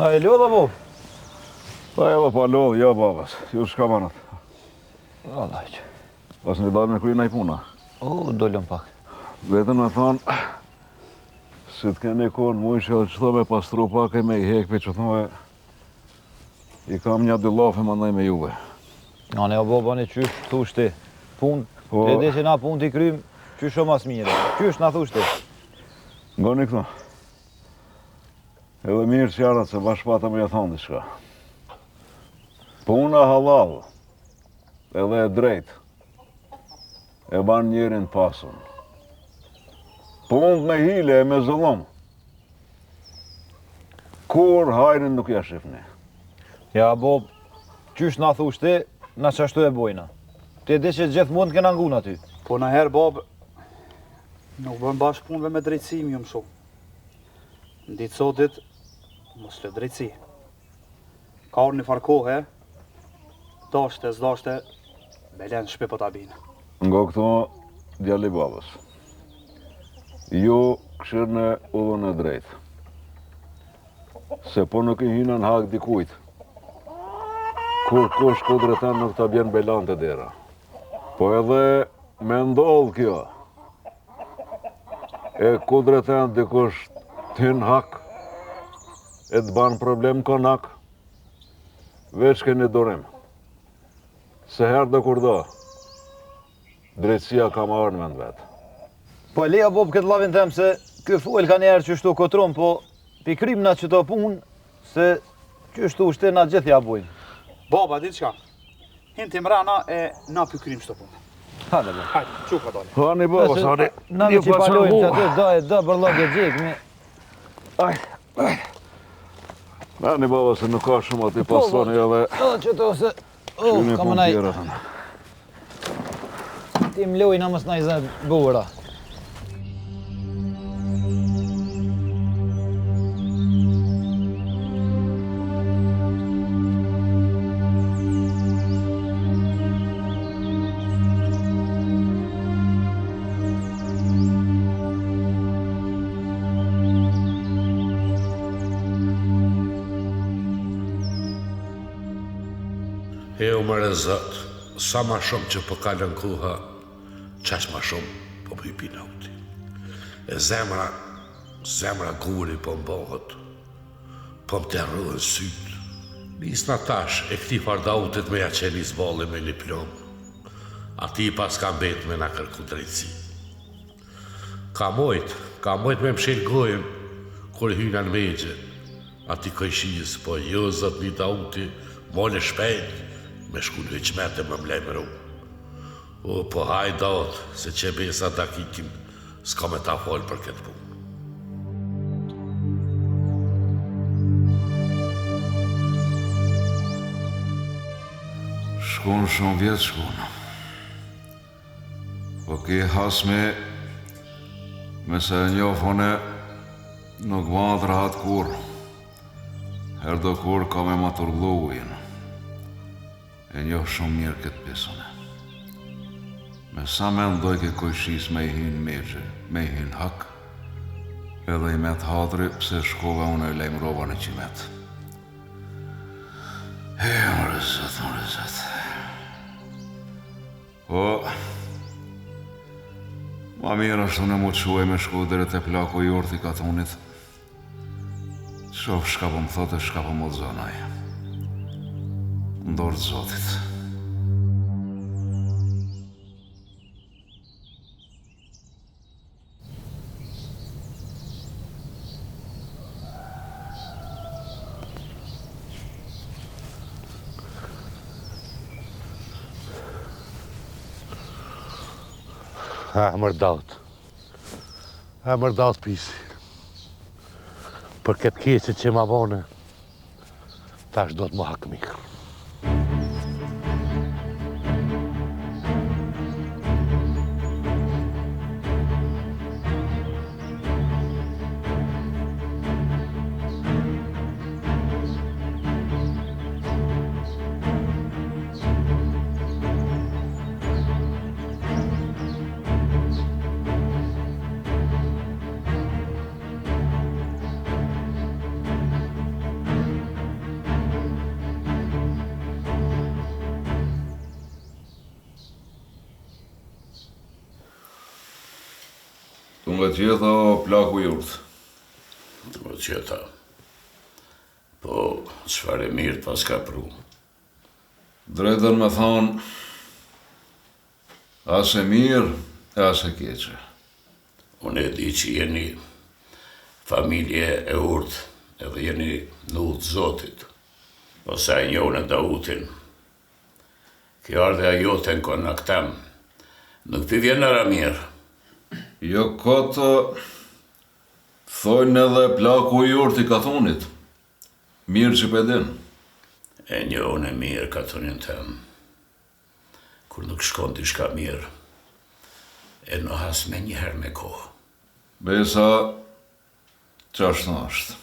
A e lodh apo? Pa edhe pa lodh, jo babës. Ju çka banët? Valla që. Pas në dalë me kry naj puna. O, dolëm pak. Vetëm me thonë, si të keni konë, mujsh edhe qëto me pastru pak e me i hek për që thonë, i kam një dy llafe mandej me juve. Na ne o baba ne qysh thush ti, punë, po, e di që na punë t'i krym, qysh o mas mire, qysh na thush ti. Ngoni këto. Edhe mirë që ardhët se bash pata me ju thonë diçka. Puna hallall, edhe e drejtë, e ban njerin pasun. Punë me hile e me zullum, kurrë hajrin nuk ja shifni. Ja, bo, qysh na thush ti, na qashtu e bojna. Ti e di që gjithmonë kena ngu aty. Po najherë, babë, nuk bën bash punëve me drejtësi, më jëmë shumë. Në ditë sotit, mos lë drejtësi. Ka ardhë një farë kohe, dashte, s'dashte, belen n'shpi po ta binë. Ngo këto, djali babës. Ju kshyrne udhën e drejtë. Se po nuk i hyna në hak dikujt. Kurkush kudreten nuk ta bjen belan te dera. Po edhe me ndodhë kjo. E kudreten dikush të hyn hak, e të ban problem konak, veç keni durim. Se herë do kur do, drejtësia ka me ardhë në vend vet. Po e leja bab këtë llavin tem se ky fol ka njerë qështu kotrum, po p'i krym na qëto punë, se qështu ushte na gjithë ja bujmë. Baba, di çka? Hin ti mrena e na p'i krym qëto punë. Hajde, baba. Hajde, çu ka dale. Hani, baba, hani. Na me që palojmë që aty, do e do bërllog e gjek, me... Aj, aj. Hani, baba, se nuk ka shumë aty po, pastoni edhe... Po, që të ose... Oh, ka më naj... Ti më lojna mos na i zë bura. E o more zot, sa ma shumë që po kalon koha, qaq ma shumë po më hypi inati. E zemra, zemra guri po më bëhet, po më terrohen sytë. Nisna tash e këtij far Dautit me ja qenis ballin me një plumb. Atij i paska mbet me na kërku drejtësi. Ka mojt, ka mojt me mshel gojën kur hyna në mexhe. Atij kojshisë, po jo zotni Dauti, mole shpejt me shku në hyqmet e me m'lajmëru. O, po haj Daut, se qe besa dakikin, s'ka me ta fol për këtë punë. Shkun shumë vjet shkun. Po ky hasmi me sa e njof une nuk bahet rahat kurrë. Herë do kur ka me ma turbllu ujin. E njoh shumë mirë këtë pis une. Me sa mendojke kojshisë me i hy n'mexhe, me i hy n'hak, edhe i met hatri pse shkova unë e lajmërova në qimet. E, more zot, more zot. Po, ma mirë është unë m'u çu e me shku deri te plaku i urtë i katunit. Shof shka po më thotë e shka po më udhëzon ai. Në dorë të Zotit. Ah, mër Daut. Ah, mër Daut pisi. Për këtë keqe që ma bone, tash do të më hakmirë. Po nga t'gjitha o plaku i urtë. Po t'gjitha. Po, çfarë e mirë t'paska pru. Drejtën me thonë, as e mirë e as e keqe. Unë e di që jeni familje e urtë edhe jeni në udhë të Zotit. Po sa e njoh unë Dautin, kjo ardhja jote në konak tem, nuk p'i vjen era mirë. Jo kot thojnë edhe plaku i urtë i katunit. Mirë që p'e din. E njoh unë mirë katunin tem. Kur nuk shkon diçka mirë, e nuhas menjëherë me kohë. Besa, qashtu është.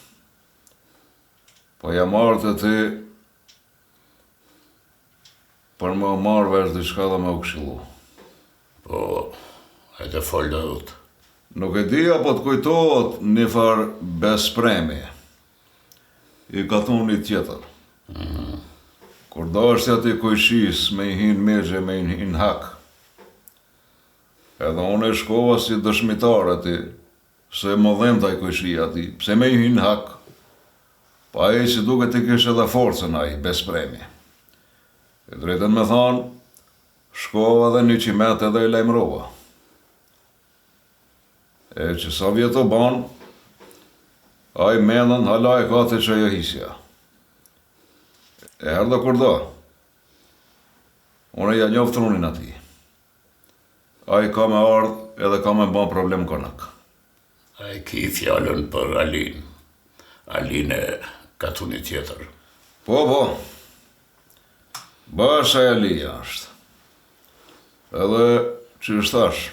Po jam ardhë te ti për me marrë vesh diçka dhe me u këshillu. Po, hajde fol Daut. Nuk e di a po të kujtohet një farë Bespremi. I katunit tjetër. Kur dashti atij kojshisë me i hi n'mexhë me i hi n'hak. Edhe unë e shkova si dëshmitar aty, se m'u dhembt ai kojshia atij, pse me i hi n'hak? Po ai si duket e kish edhe forcën ai, Bespremi. E drejtën me thanë, shkova edhe një qimet edhe e lajmërova. E që sa vjet u ban, ai mendën hala e ka te qajo hisja. E herë kur do, unë ja njof trunin atij. Ai ka me ardhë edhe ka me ba problem n'konak. A e ki fjalën për Alin, Alin e katunit tjetër? Po, po. Bash ai Alia është. Edhe qysh thash,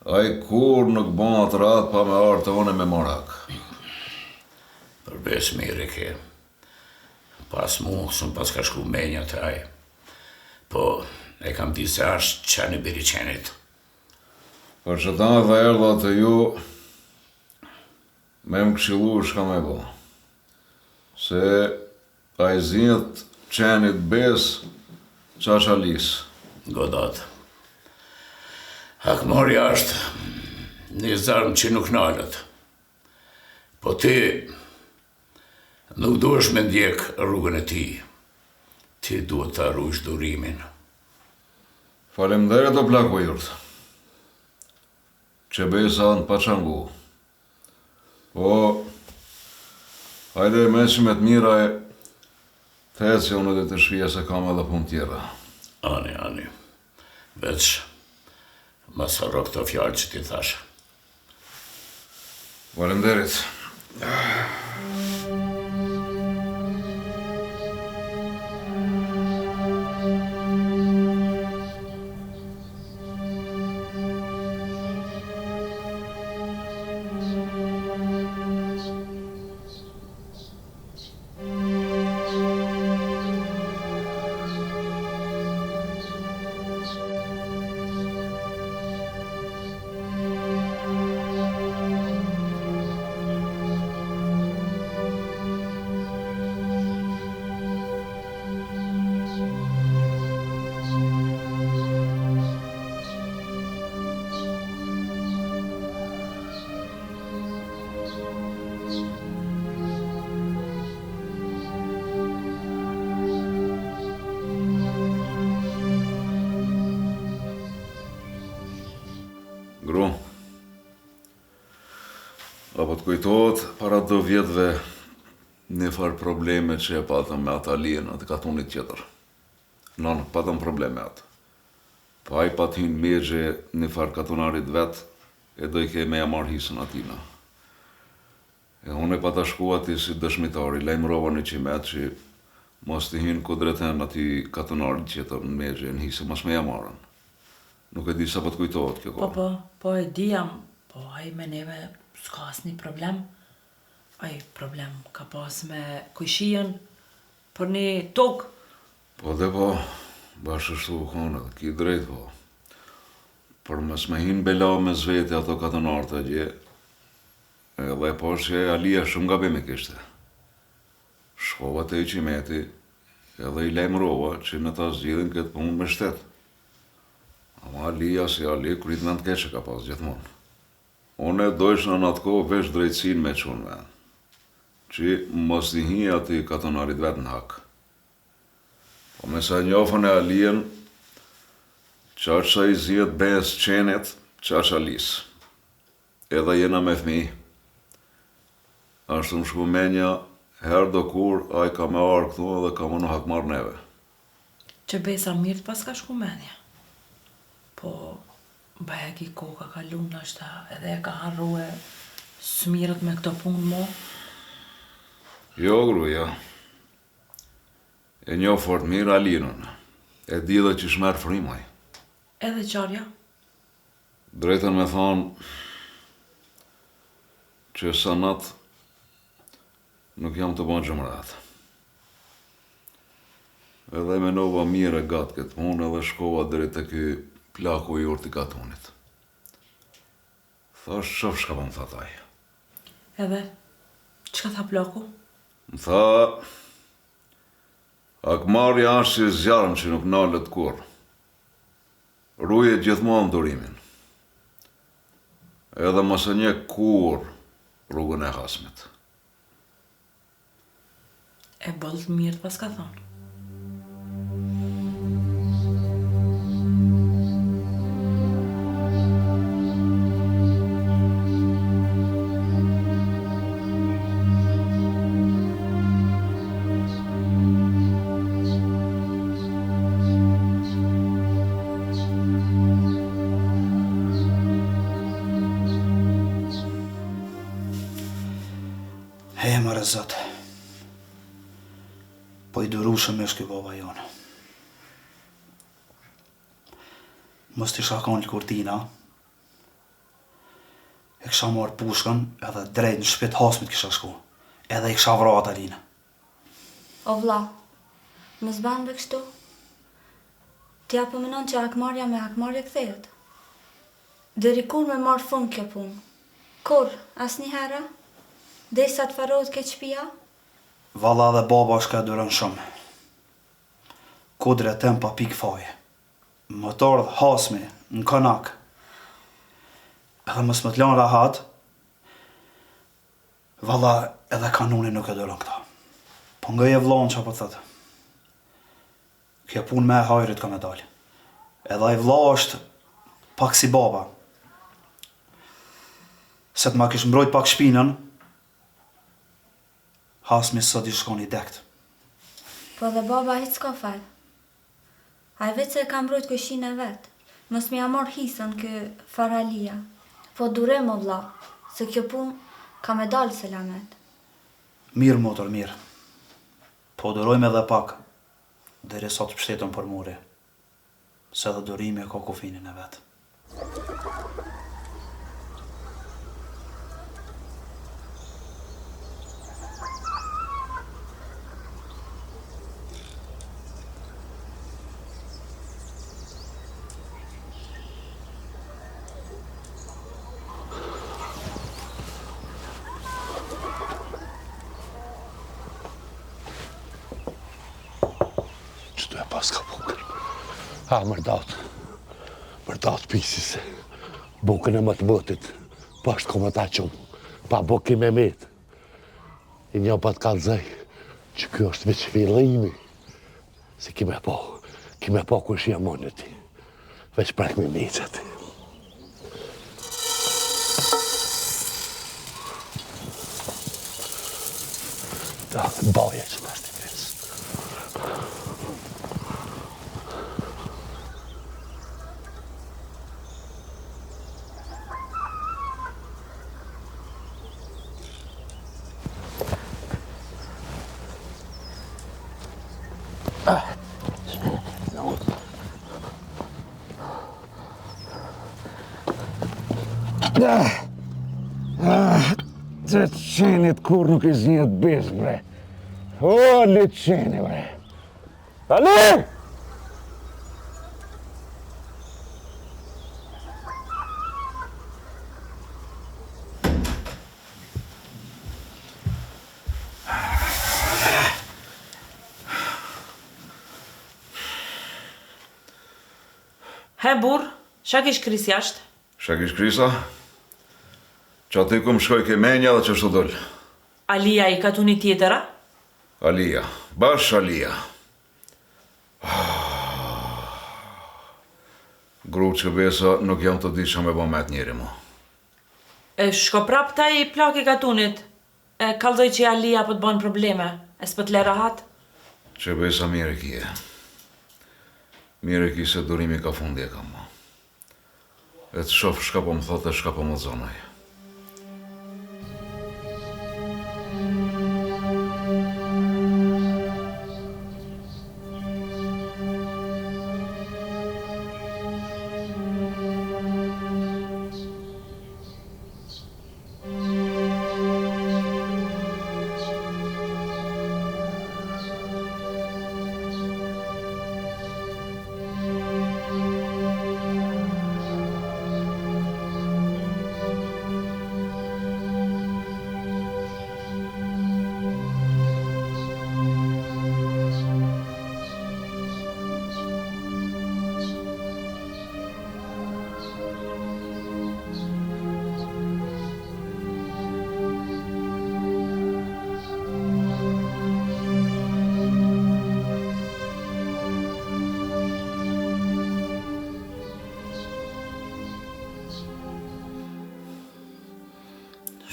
ai kurrë nuk bëhet rahat pa me ardhë te unë me marrë hak. Për besë mirë e ke. Pas mu, s'më paska shku menja te ai. Po, e kam di se asht qen i biri qenit. Për qëta edhe erdha te ju me më këshillu shka me bo. Se Ai zihet qenit besë qaq Alisë. Godat. Hakmarrja është një zjarm që nuk nalet. Po ti nuk duhesh me ndjek rrugën e tij. Ti duhet ta rujsh durimin. Faleminderit o plaku i urtë. Që besa të paça ngu. Po, hajde meqë me të mira e të eci unë edhe te shpia se kam edhe punë tjera. Ani, ani. Veç, mos harro këto fjalë që t'i thashë. Faleminderit. Gru, a po të kujtohet para do vjetëve një farë probleme që e patëm me atë Alinë, atë katunit tjetër. Na nuk patëm problem me atë. Po ai pat hi n'mexhe një farë katunarit vet e dojke me ja marrë hisën atina. E unë pata shku aty si dëshmitar, i lajmërova një qimet që mos t'i hynë kudreten atij katunarit tjetër në mexhe në hise, mos me ja marrën. Nuk e di sa po të kujtohet kjo kohë. Po po, po e di jam, po ai me neve s'ka asnjë problem. Ai problem ka pas me kojshijen për një tokë. Po de po, bash ashtu u kon edhe, ki drejt po. Për mos me hi n'bela mes veti ato katunarët atje, edhe e pashë që Alia shumë gabim e kishte. Shkova te qimeti edhe i lajmërova që ne ta zgjidhim këtë punë me shtet. Ama Alia si Ali, kryt mend keq e ka pas gjithmonë. Unë dojshna në atë kohë veç drejtësinë me çu në vend, që mos t'i hi atij katonarit vet në hak. Po me sa e njof unë Alijen, qaq sa i zihet besë qenit, qaq Alisë. Edhe jena me fmi. Ashtu më shku menja, her do kur ai ka me ardhë këtu edhe ka me na hakmarrë neve. Që besa mirë të paska shku menja. Po bajagi kohë ka kalu nashta edhe e ka harru e s'mirret me këto punë mo. Jo gruja. E njoh fort mirë Alinë unë. E di dhe qysh merr frymë ai. Edhe qarja? Drejtën me thanë, që sa natë nuk jam tu ba gjumë rahat. Edhe e menova mirë e gatë këtë punë edhe shkova deri te ky plaku i urtë i katunit. Thash shof çka po më thotë ai. Edhe, çka tha plaku? Më tha, hakmarrja është si zjarm që nuk nalet kurrë. Ruje gjithmonë durimin. Edhe mos e njek kurrë rrugën e hasmit. E boll mirë të paska thonë. He, more zot. Po i durushëm është ky baba jonë. Mos t'isha konë lkurtina, e kisha marrë pushkën edhe drejt në shpi t'hasmit kisha shku, edhe i kisha vra atë Alinë. O vlla, mos ban be kështu. Ti a po menon që hakmarrja me hakmarrje kthehet? Deri kur me marrë fund kjo punë? Kurrë, asnjëherë? Derisa të farohet krejt shpia? Valla edhe baba është ka e duron shumë. Kudretem pa pikë faje. Me t'ardhë hasmi në konak. Edhe mos me të lanë rahat, Valla edhe kanuni nuk e duron këta. Po ngoje vllaun ça po të thotë. Kjo punë me e hajrit ka me dalë. Edhe ai vlla është pak si baba. Se të ma kish mbrojt pak shpinën, hasmi sot ish kon i dekt. Po dhe baba hiç s'ka faj. Ai veç se e ka mbrojt kojshinë e vet. Mos me ia marr hisën ky far Alia. Po durim o vlla, se kjo punë ka me dalë selamet. Mirë motër, mirë. Po durojmë edhe pak, derisa të pshtetem për muri. Se edhe durimi e ka kufinin e vet. Qëtu e paska bukën. Ha, mërdatë. Mërdatë pisis. Bukën e më të bëtit. Pashtë ku më ta qumë. Pa bukë i me metë. I një pa të kallzoj. Që kjo është veç fillimi. Se ki me po. Ki me po kush jam unë ti. Veç prek me mecet. Da, baje që tash ti pes. Të qenit kurrë nuk i zihet besë, bre. O, Ali qeni, bre. Ali! He burr, ça kish kris jashtë? Ça kish kris a? Qaty ku m'shkojke menja dhe qështu dol. Alia i katunit tjetër, a? Alia, bash Alia. Gru që besa nuk jam tu dit ça me bo me atë njeri mo. E shko prap te ai plaki i katunit, e kallzoj që Alia po të bon probleme, e s'po të le rahat. Që besa mirë e kije. Mirë e ki se durimi ka fundi e kam mo. E të shof shka po më thotë e shka po më zonë ai.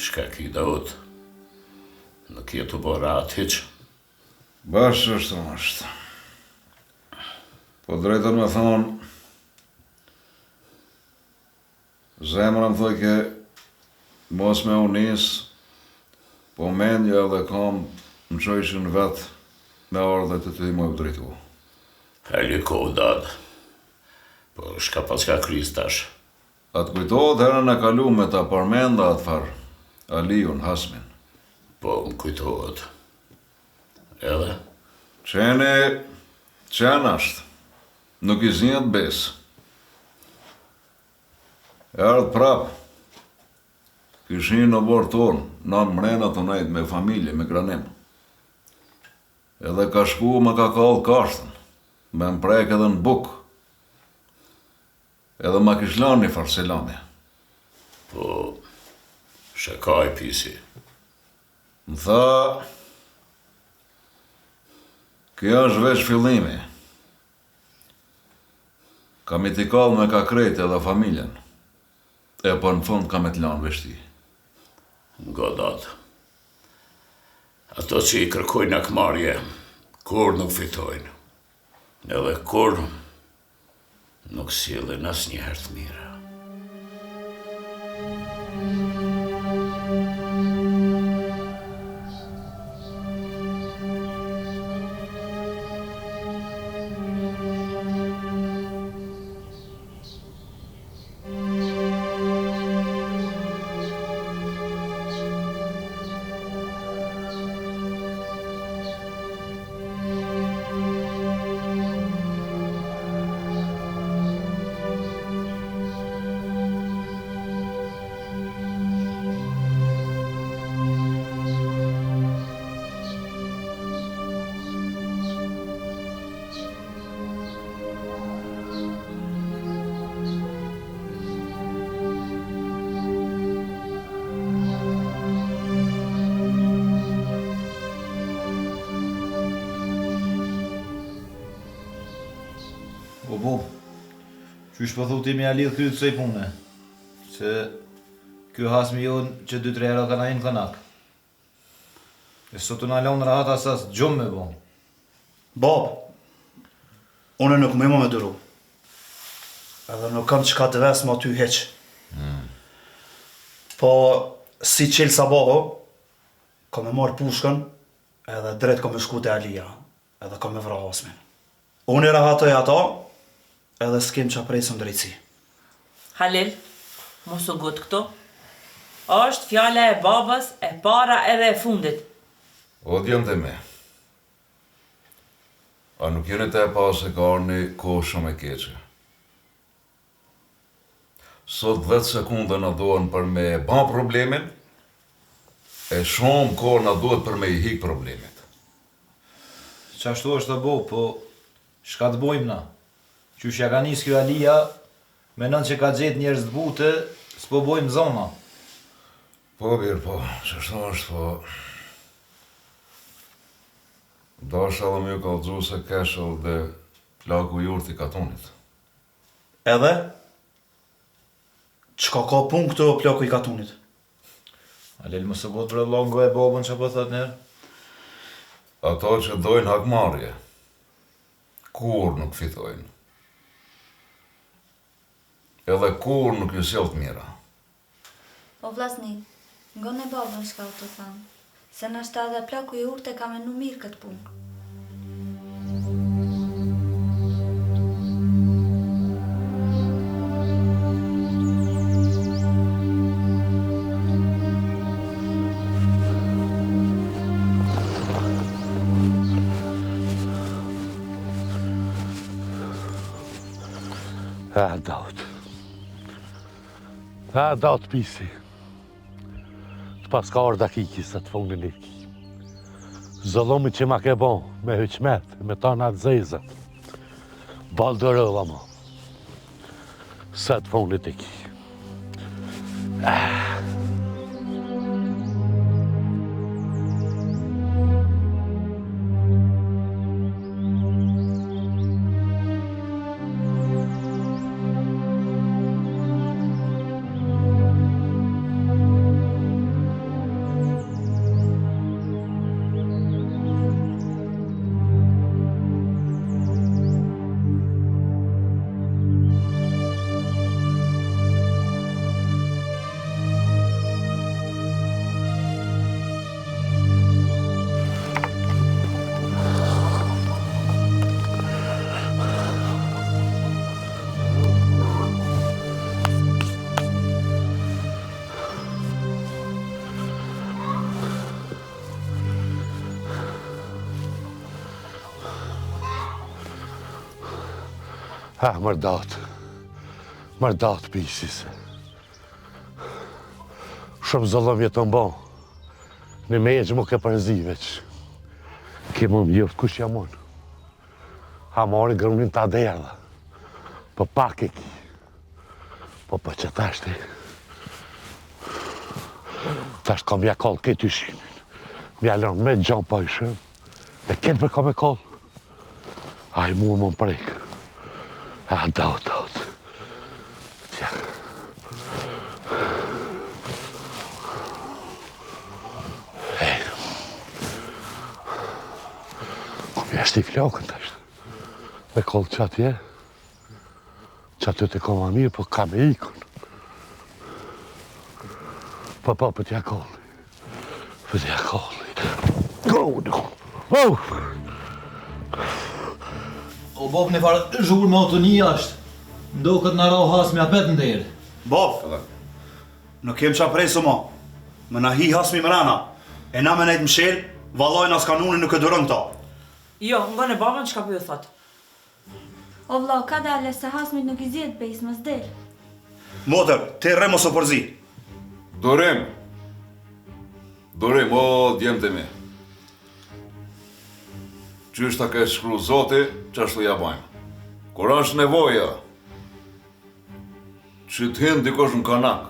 Shka ki, Daut? Nuk je tu bo rahat hiç. Bash qështu është. Po drejtën me thonë, zemra më thojke mos me u nis, po mendja edhe kamt më çojshin vetë me ardhë te ty me u drejtu. Hajde ko, Dad. Po shka paska krizë tash? A të kujtohet herën e kalume ta përmenda atë farë Aliun, Hasmin? Po, më kujtohet. Edhe? Qeni, qen asht. Nuk i zihet besë. Erdh prapë. Kish hi në oborr tonë, na mrena tu nejt me familje, me granim. Edhe ka shku më ka kallë kashtën, me më prek edhe në bukë. Edhe ma kish lanë një farë selami. Po, shka ai pisi? Më tha, kjo është veç fillimi. Ka me t'i kallë me ka krejt edhe familjen. E po në fund ka me të lanë veç ty. Ngo Dad. Ato që i kërkojnë hakmarrje, kurrë nuk fitojnë. Edhe kurrë Nuk sjellin asnjëherë të mira. O bu, qysh po thu ti me ja lidh kryt kësaj pune? Se ky hasmi jonë që dy tre herë ka na hi n'konak. E s'o tu na lonë rahat as as gjumë me bo. Bab, unë nuk muj ma me duru. Edhe nuk kam çka të ves ma ty hiç. Mm. Po, si çel sabahu, kam me marrë pushkën, edhe drejt kam me shku te Alia, edhe kam me vra Hasmin. Unë e rahatoj ato, edhe s'kem ça presim drejtësi. Halil, mos u ngut këtu. Është fjala e babës e para edhe e fundit. O djemtë e mi, a nuk jeni tu e pa se ka ardhë një kohë shumë e keqe? Sot 10 sekonda na duhen për me e ba problemin, e shumë kohë na duhet për me i hik problemit. Qashtu është o bo, po shka të bojmë na? Qysh ja ka nis kjo Alia, menon që ka gjetë njerëz të butë, s'po bojmë zona. Po, bir, po, qashtu është, po... Dasha edhe me ju kallxu se kesh edhe dhe plaku i urtë i katunit. Edhe? Çka ka punë këtu plaku i katunit? Alel mos u ngut bre vlla ngoje babën ça po thot njëherë. Ato që dojnë hakmarrje, kurrë nuk fitojnë. Edhe kurrë nuk ju sjell të mira. O vllazni, ngone babën çka o tu thanë, se nashta edhe plaku i urtë e ka menu mirë këtë punë. Ah, Daut. Ah, Daut pisi. Të paska ardh dakiki sa të fundin e ki. Zëllumi që ma ke bo me hyqmet, me tana të zezët. Boll durova mo. Sa të fundit e ki. Ah. Ah, mër Daut, mër Daut pisi se. Shumë zullum je tu m'bo. Në me e që mu ke përzi veç. Ke më më joft kush jam unë. Ha mori grunin ta derdha. Po pak e ki. Po po që tashti. Tash kam ja koll këtë ishimin. Mja lënë me gjon pa ishim. E këtë për kam e koll. Ai mu më prek. A, Daut, Daut. Tja. Ej. Ku më jashtë i flokën tash. Me kollë që atje. Që aty të koma mirë, po ka me ikun. Po, po, po t'ja kolli. Po t'ja kolli. Go, no. Oh! O babë një farë zhurmë o tu ni jashtë. M'doket na ra hasmi apet në derë. Babë, nuk kem ça presim mo. Me na hi hasmi mrena. E na me nejtë mshel, vallajn as kanuni nuk e duron këto. Jo, ngone babën çka po ju thot. O vlla, kadale se hasmit nuk i zihet besë, mos del. Motër, ti rri mos u përzi. Durim! Durim, o djemtë e mi. Qysh ta ketë shkru Zoti, qashtu ja bajmë. Kur është nevoja, që të hinë dikush në konak,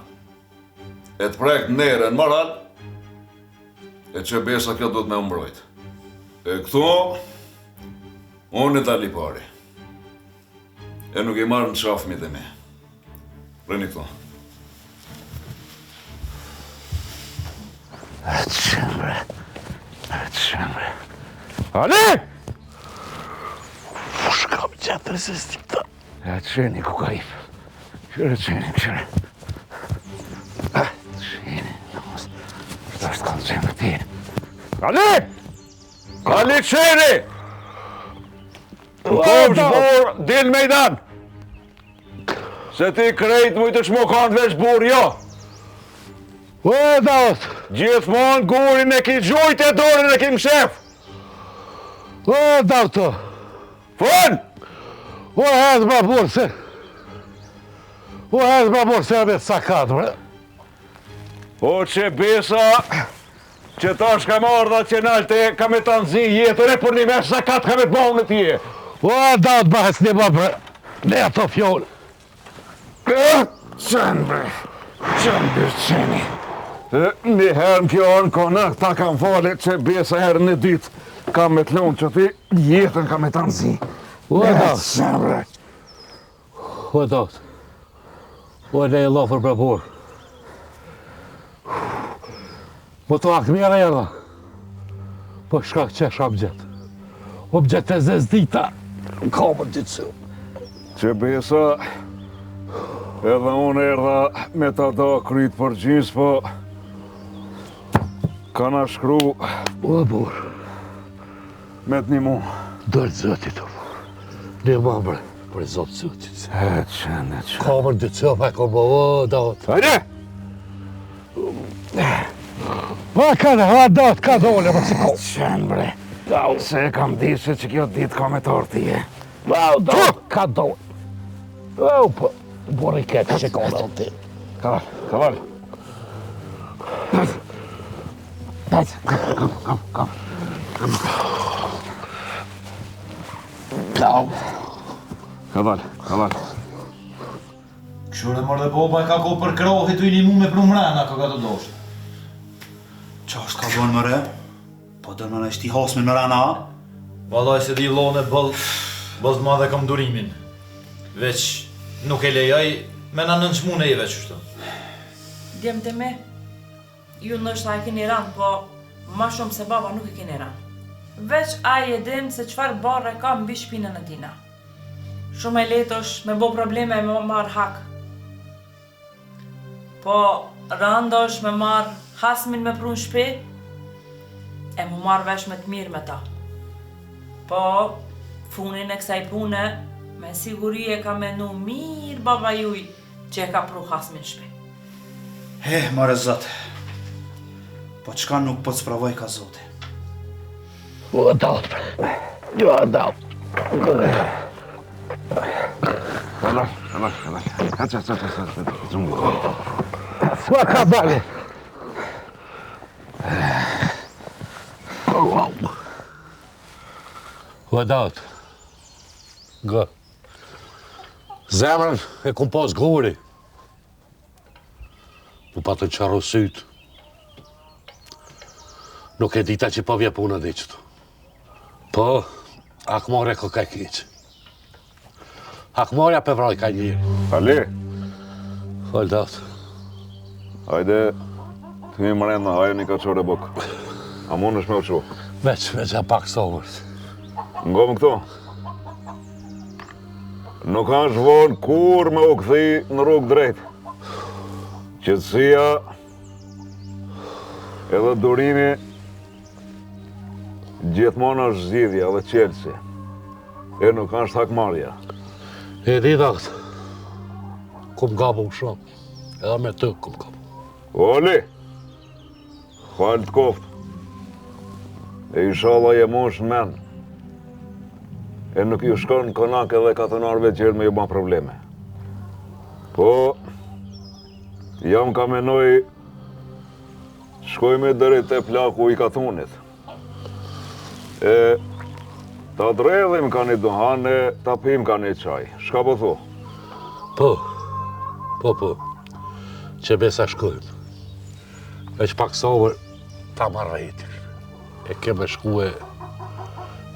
e të prek n'ner e në moral, e që besa kjo duhet me u mbrojt. E këtu, unë e dal i pari. E nuk i marr në qafë fmijt e mi. Rrini këtu. E të shembre, e të shembre. Ali! Fushka më gjatë rëzistik të. E të sheni ku ka ipë. Qyre të sheni, qyre. E të sheni, në mos. Shta është kanë qenë ti. Ali! Ali qeni! Në kofsh burrë, dil mejdan! Se ti krejt mujtë me kanë veç burrë, jo! O, Daut! Gjithmonë gurin e ki gjujt e dorën e ki mshef! O, Daut! Fol! O, hedh ma burrë se... O, hedh ma burrë se me sakat, bre. O, që besa, që tash ka me ardha që nalte, ka me ta nxi jetën e për një mesh sakat ka me të bo në tije. O, Daut, bëhes një më, bre. Ne ato fjollë. Qenë, bre. Qenë, bre, qeni. E, një herë më ke ardh në konak, ta kam falë, që besa herën e dytë, kam me të lonë që ti jetën kam me ta nxi. O, da. Zemre. O, da. O, ne e lafër për burrë. Po të hakmirë erdha. Po shka qesh a m'gjet. O m'gjet e zezë dita. Ka më dytë Që besa, edhe unë erdha me ta da kryt për gjysë, po ka shkru... O, burrë. Me të nimu. Dorë Zotit, o burrë. Nimo bre, për Zot Zotit. E, qenë, e qenë. Ka më dytë copë, e ka më o, da. Hajde! Ma kanë, ha, da, ka dole, ma si ko. Qenë, bre. Se e kam di se që kjo ditë ka me të ti, e. Au, da, ka dole. Au, po, burri keq që ka dhe ti. Kaval, kaval. Hajde, kam, kam, kam, kam. Au. Kaval, kaval. Kqyre more dhe baba e ka ko për krohi tu i nimu me pru mrena ka ka të doshtë. Qa është ka bon more? Po do me na shti hasmin mrena a? Vallaj s'e di vlla une boll, boll të madhe kam durimin. Veç nuk e lejoj me na nënçmu neve qështu. Djemtë e mi, ju ndoshta e keni rand, po ma shumë se baba nuk e keni rand. Veç ai e din se çfarë barre ka mbi shpinën e tina. Shumë e lehtë është me bo probleme e me marrë hak. Po randë është me marrë hasmin me pru në shpi e mu marrë vesh me të mirë me ta. Po funin e kësaj pune me siguri e ka menu mirë baba juj që e ka pru hasmin në shpi. Eh, more zot. Po çka nuk po të sprovojka zoti. O, daut, bre. Jo, daut. Kaval, kaval, kaval. Haç, haç, haç, haç, haç. Zungu. Sua ka dale. O, daut. Gë. Zemrën e kum pas guri. M'u patën qorru sytë. Nuk e dita që po vje puna dhe qëtu. Po, hakmarrja koka e keqe. Hakmarrja pe vrajka njeri. Ali! Fol, daut. Hajde, të hyjmë mrena, hajë një kaçore bukë. A mundesh me u çu? Veç, veç, a pak sabër. Ngomë këto? Nuk është vonë kurrë me u kthy në rrugë drejt. Qetësia edhe durimi gjithmonë është zgjidhja dhe çelësi. E nuk është hakmarrja. E di daut, kum gabu shumë, edhe me të kum gabu. Oli! Falë të koftë. E ishalla je mush në men. E nuk ju shkon konak edhe katunarve tjerë me ju ba probleme. Po, jam ka menoj, shkojme deri te plaku i katunit. E, ta dredhim ka një duhan e ta pim ka një çaj. Shka po thu? Po, po, po, që besa shkojmë. Veç pak sabër, ta marr vetin. E kemi shku e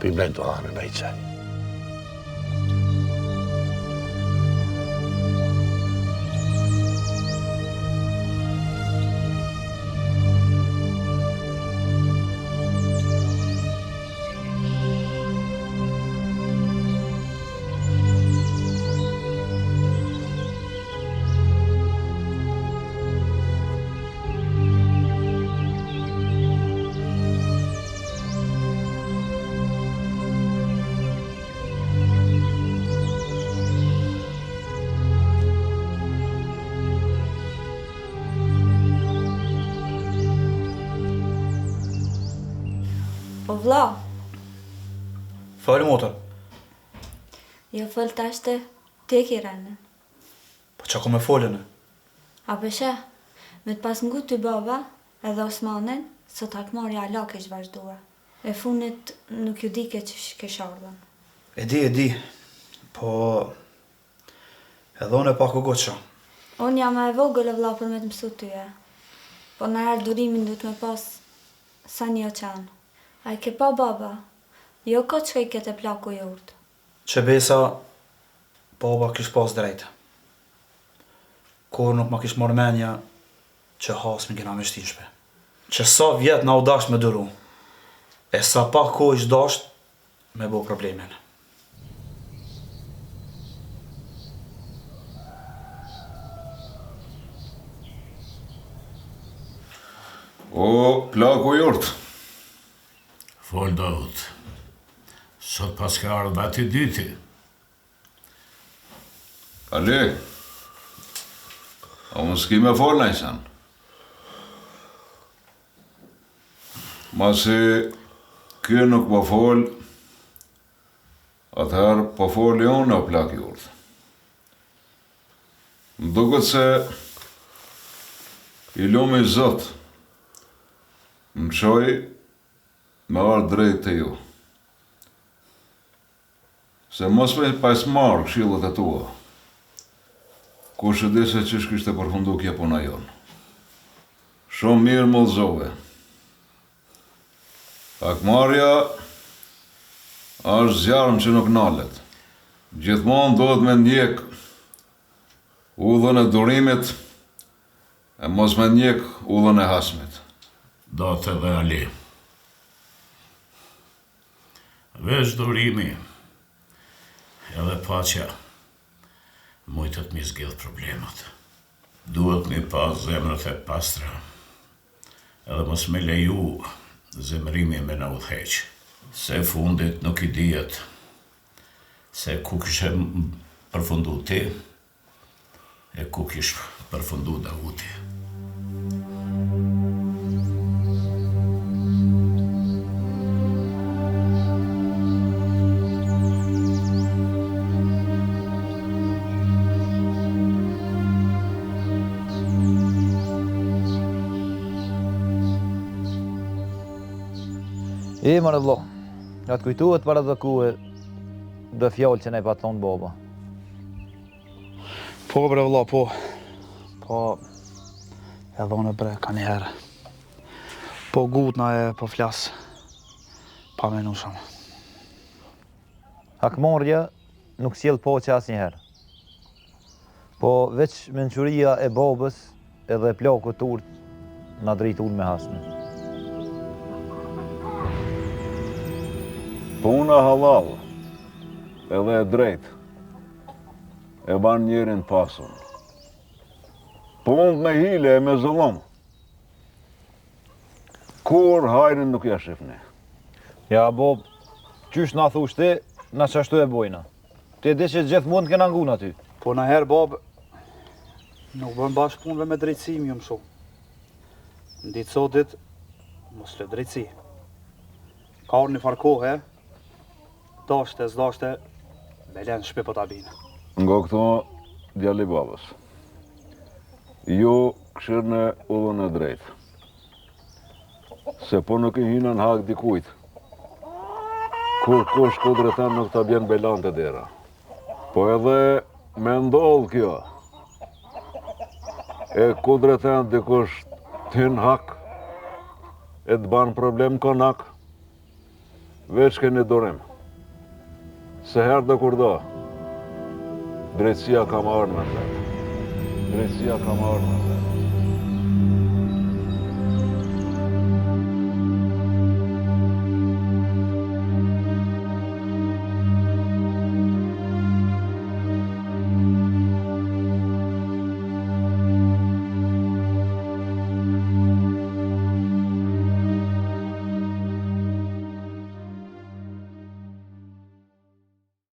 pim naj duhan e naj çaj. O vlla. Fol motër. Jo fol tash ti, ti e ki renin. Po ça kom me fol une? A pe sheh, me të pas ngu ty baba edhe Osmanin, sot hakmarrja ala kish vazhdue. E funit nuk ju dike qysh kish ardhun. E di, e di, po edhe une pak u ngutësha. Unë jam ma e vogël o vlla për me të mësu ty e. Po najherë durimin duhet me pas sa një oqean. A e ke pa baba? Jo kot shkojke te plaku i urtë. Qe besa baba kish pas drejt. Kurrë nuk ma kish marrë menja që hasmin kena me shti n'shpi. Qe sa vjet na u dasht me duru, e sa pak kohë ish dasht me bo problemin. O, plaku i urtë. Fol, Daut. Sot paske ardhë vetë i dyti. Ali, a unë s'ki me folë naj sen? Masi ky nuk po fol, atëherë po foli unë o plak i urtë. Më duket se i lumi Zot më çoi me ardhë drejt te ju. Se mos me pas marrë këshillat e tua, kush e di se qysh kishte përfundu kjo puna jonë. Shumë mirë më udhëzove. Hakmarrja është zjarm që nuk nalet. Gjithmonë duhet me ndjek udhën e durimit e mos me ndjek udhën e hasmit. Daut edhe Ali. Veç durimi edhe paqja mujtet m'i zgjidh problemet. Duhet m'i pas zemrat e pastra edhe mos me leju zemërimi me na udhëheq. Se fundit nuk i dihet se ku kishe përfundu ti E ku kish përfundu Dauti? E, more vlo, a të kujtohet para do kohe do fjalë që na i pat thonë baba. Po bre vëlla, po. Po edhe unë bre kanjëherë. Po ngutna e po flas. Pa menu shumë. Hakmarrja nuk sjell paqe asnjëherë. Po veç mençuria e babës edhe e plakut t'urtë na drejtun me hasmin. Puna hallall edhe e drejtë E ban njerin t'pasun. Punët me hile e me zullum. Kurrë hajrin nuk ja shifni. Ja, bo, qysh na thush ti, na qashtu e bojna. Ti e di që gjithmonë t'kena ngu na ty. Po najherë, babë, nuk bën bash punëve me drejtësi, më ju mësu. Në ditë sotit, mos lë drejtësi. Ka ardhë një farë kohe, Dashte, s'dashte, belanë n'shpi po ta binë. Ngo këto, djali i babës. Ju kshyrne udhën e drejtë. Se po nuk i hyne në hak dikujt. Kurkush kudreten nuk ta bjen belanë te dera. Po edhe me ndodhë kjo. E kudreten dikush të hyn hak, e të ban problem konak. Veç keni durim. Se herë do kur do. Drejtësia ka me ardhë në vend. Drejtësia ka me ardhë në vend.